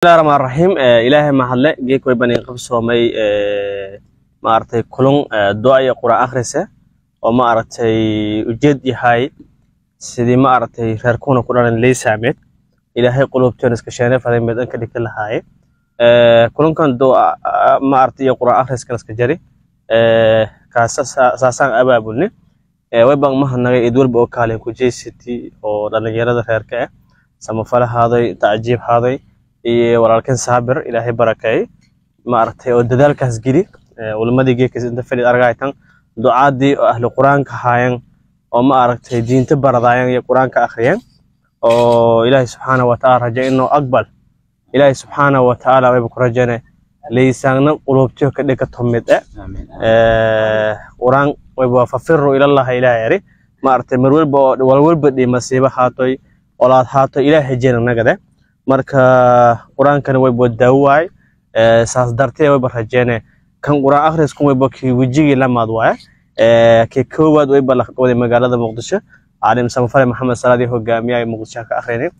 Bismillahi rahmaani rahiim. Ilaahay mahadle, geek way bani qabsoomay maaragtay kulun du'a iyo quraan akhrise oo maaragtay ujeed yahay sidii maaragtay reer kuna ku dhalan leysaameed Ilaahay qulubteena iska sheenay faday mid ka dhigta lahaaye. Kulunkan du'a maaragtay iyo quraan akhriskan iska jari kaasa saasaan abaabulni. Way baan mahadnagay id walba oo kaalin ku jeysatay oo dhalinyarada reerka ah, samafalahaaday, tacjiib haaday iyo walaalkan Saabir, Ilaahay barakeey, maaragtay oo dadaalkaas geli. Culimadii geedkaas inta fadhid argaytan, ducaadii oo ahli quraanka haayeen oo maaragtay diinta baradaayeen iyo quraanka akhriyeen oo Ilaahay subxaanahu wa ta'aala raja inuu aqbal. Ilaahay subxaanahu wa ta'aala wayba ku rajane leysaanna qulubtiyo ka dhigato mid eh quraan wayba fafiru ilallahi. Ilaahay yari maaragtay mar walba oo walwalba dhii masiibo haatoy olaad haatoy Ilaahay jeena nagade. Marka quraankana wayba daawo waay, saas dartee wayba rajeene kan quraan akhrisku wayba kii wejigii lamaad waaye. Kii koowaad wayba la qabday magaalada Muqdisho, caalim samafale Maxamed Salaadi hogaamiyaha Muqdisho ka akhriyay.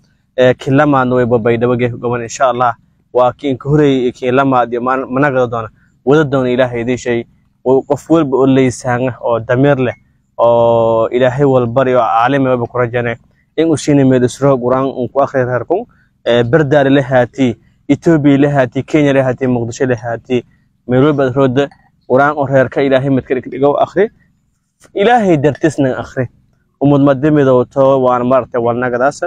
Kii lamaadna wayba Baydhabo geek goban insha Allah. Waa kii inka horeeyay, kii lamaad iyo managada doona wada doona. Ilaahay idin shay qof walba oo leysaan oo damiir leh oo Ilaahay walbari oo caalimi wayba ku rajane in uu siina meel isro quraan uu ku akhriyo reerkun. Berdaari la haati, Ethiopia la haati, Kenya la haati, Muqdisho la haati, meel walba rooda quraan oo reerka Ilaahay mid ka dhigo akhri, Ilaahay dartisna akhri, umad madamidowto waana maaragtay walnagadaas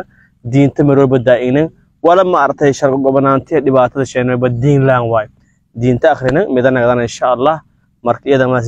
diinta meel walba daa'ina wala maaragtay sharci gobanaantiya dhibaatada sheenoyba diin laan waay diinta akhrina midanagadan insha Allah. Marka iyada ma